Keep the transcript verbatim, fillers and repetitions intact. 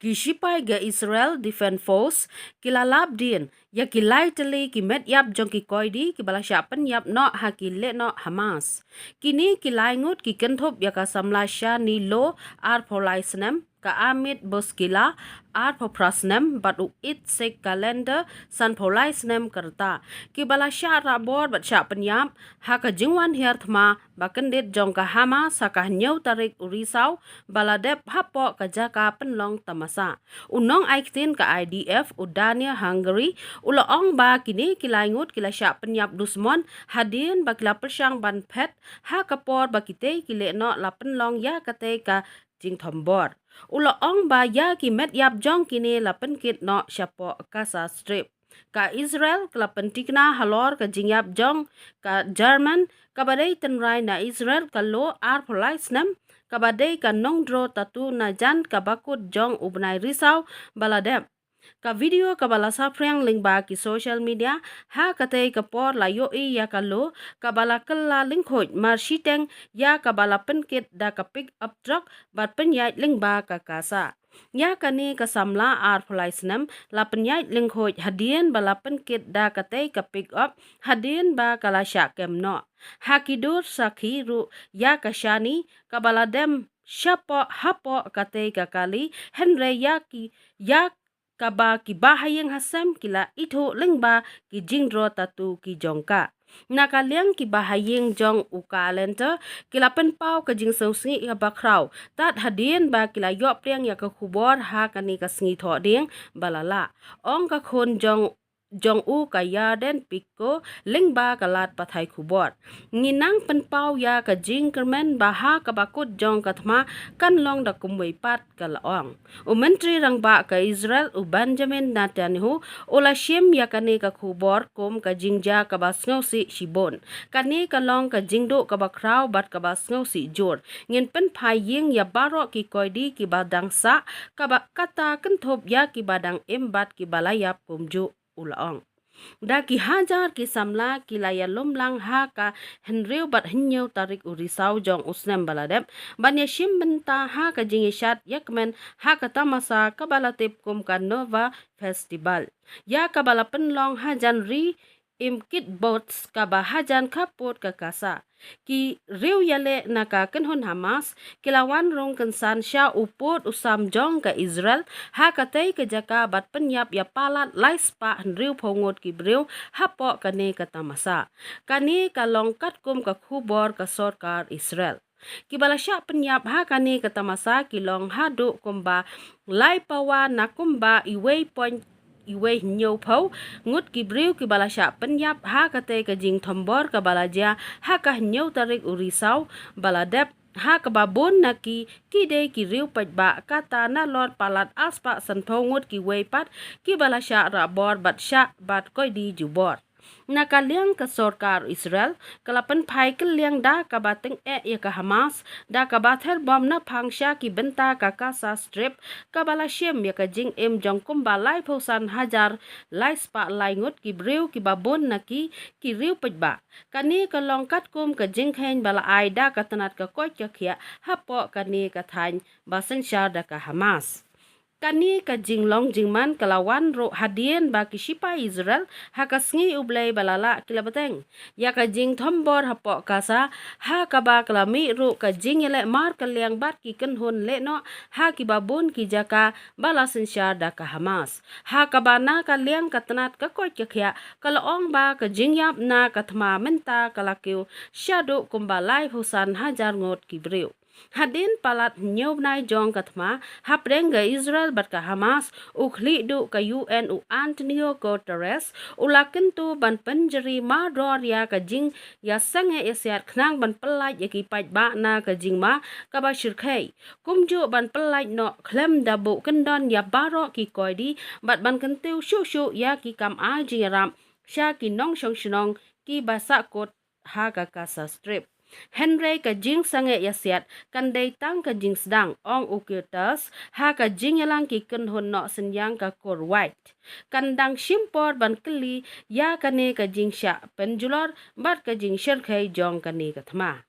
Ki shipai ka Israel Defense Force ki la lap dien ïa ki lai tylli ki met ïap jong ki koidi kiba la shah pynïap noh ha ki lehnoh Hamas. Kine ki lai ngut ki kynthup ïa ka samla Shani Low, arphew lai snem, ka Amit Bouskila, arphew phra snem, bad u Itzik Kalender, sanphew lai snem ka rta, kiba la shah rah bor bad shah pynïap ha ka jingwan hiar thma ba kyndit jong ka Hamas ha ka hynñiew tarik u Risaw ba la dep hapoh ka jaka pynlong tamasa. U nongai ktien ka I D F, u Daniel Hagari, u la ong ba kine ki lai ngut ki la shah pynïap dusmon hadien ba ki la pyrshang ban phet ha ka por ba kitei ki lehnoh la pynlong ïa katei ka jingthombor. U la ong ba ïa ki met ïap jong kine la pynkit noh shapoh Gaza Strip. Ka Israel ka la pyntikna halor ka jingïap jong ka German kaba dei tynrai na Israel, ka Low, arphew lai snem, kaba dei ka nongdro tattoo na jan ka bakut jong u bnai Risaw ba la dep. Ka video kaba la saphriang lyngba ki social media ha katei ka por la ïohi ïa ka Low kaba la kylla lyngkhuid marshiteng ïa kaba la pynkit da ka pick up truck bad pynïaid lyngba ka Gaza. Ïa kane ka samla arphew lai snem la pynïaid lyngkhuid hadien ba la pynkit da katei ka pick up hadien ba ka la shah kem noh. Ha ki dur sakhi ruh ïa ka Shani kaba la dem shapoh hapoh katei ka kali, hynrei ïa ki ïa kaba ki bahaïing hasem ki la ithuh lyngba ki jingdro tattoo ki jong ka. Na ka liang ki bahaïing jong u Kalender ki la pynpaw ka jingsngewsih kaba khraw tad hadien ba ki la ïoh pdiang ïa ka khubor ha kane ka sngi Thohdieng ba la lah, ong ka khun jong jong u ka Yarden Picco lyngba ka lad pathai khubor. Ngi nang pynpaw ïa ka jingkyrmen ba ha ka bakut jong ka thma kan long da kumwei pat, ka la ong. U Myntri Rangbah ka Israel u Benjamin Netanyahu u la shim ïa kane ka khubor kum ka jingjia kaba sngewsih shibun. Kane ka long ka jingduh kaba khraw bad kaba sngewsih jur. Ngin pynphai ïing ïa baroh ki koidi kiba dang sah, kaba kata kynthup ïa kiba dang im bad kiba la ïap kumjuh, u la ong. Da ki hajar ki samla ki la ïalum lang ha ka hynriew bad hynñiew tarik u Risaw jong u snem ba la dep ban ïashim bynta ha ka jingïashad ïakmen ha ka tamasa kaba la tip kum ka Nova Festival, ïa kaba la pynlong hajan ri im kibbutz kaba hajan khappud ka Gaza. Ki riewïaleh na ka kynhun Hamas ki la wan rung kynsan sha u pud u sam jong ka Israel ha katei ka jaka bad pynïap ïa palat lai spah hynriewphew ngut ki briew hapoh kane ka tamasa. Kane ka long katkum ka khubor ka sorkar Israel. Kiba la shah pynïap ha kane ka tamasa ki long haduh kumba lai pawa na kumba iwei point iwei hynñiewphew ngut ki briew kiba la shah pynïap ha katei ka jingthombor kaba la jia ha ka hynñiew tarik u Risaw ba la dep, ha kaba bun na ki ki dei ki riew paidbah, kata nalor palat arspah sanphew ngut kiwei pat kiba la shah rah bor bad shah bat koidi jubor. Na ka liang ka sorkar Israel ka la pynphai kylliang da kaba tyngeh ïa ka Hamas da kaba ther bom naphang sha ki bynta ka Gaza Strip, kaba la shim ïa ka jingim jong kumba laiphew san hajar lai spah lai ngut ki briew kiba bun na ki ki riew paidbah. Kane ka long katkum ka jingkheiñ ba la ai da ka tnat ka koit ka khiah hapoh kane ka thaiñ ba synshar da ka Hamas. Kane ka jinglong jingman ka la wan ruh hadien ba ki shipai Israel ha ka sngi U Blei ba la lah ki la bteng ïa ka jingthombor hapoh Gaza, ha kaba ka la mih ruh ka jingïaleh mar kylliang bad ki kynhun lehnoh ha kiba bun ki jaka ba la synshar da ka Hamas. Ha kaba na ka liang ka tnat ka koit ka khiah ka la ong ba ka jingïap na ka thma mynta ka la kiew shaduh kumba laiphew san hajar ngut ki briew. Hadien palat hynñiew bnai jong ka thma hapdeng ka Israel bad ka Hamas, u khlieh duh ka U N u Antonio Guterres u la kyntu ban pynjri mardor ïa ka jingïasangeh ïasiat khnang ban pyllait ïa ki paidbah na ka jingma kaba shyrkhei, kumjuh ban pyllait noh khlem da buh kyndon ïa baroh ki koidi bad ban kyntiew shuh shuh ïa ki kam ai jingïarap sha ki nongshong shnong kiba sahkut ha ka Gaza Strip. Hynrei ka jingsangeh ïasiat kan dei tang ka jingsdang, ong u Guterres, ha ka jingïalang ki kynhun noh synñiang ka Kuwait. Kan dang shim por ban kylli ïa kane ka jingshah pynjulor bad ka jingshyrkhei jong kane ka thma.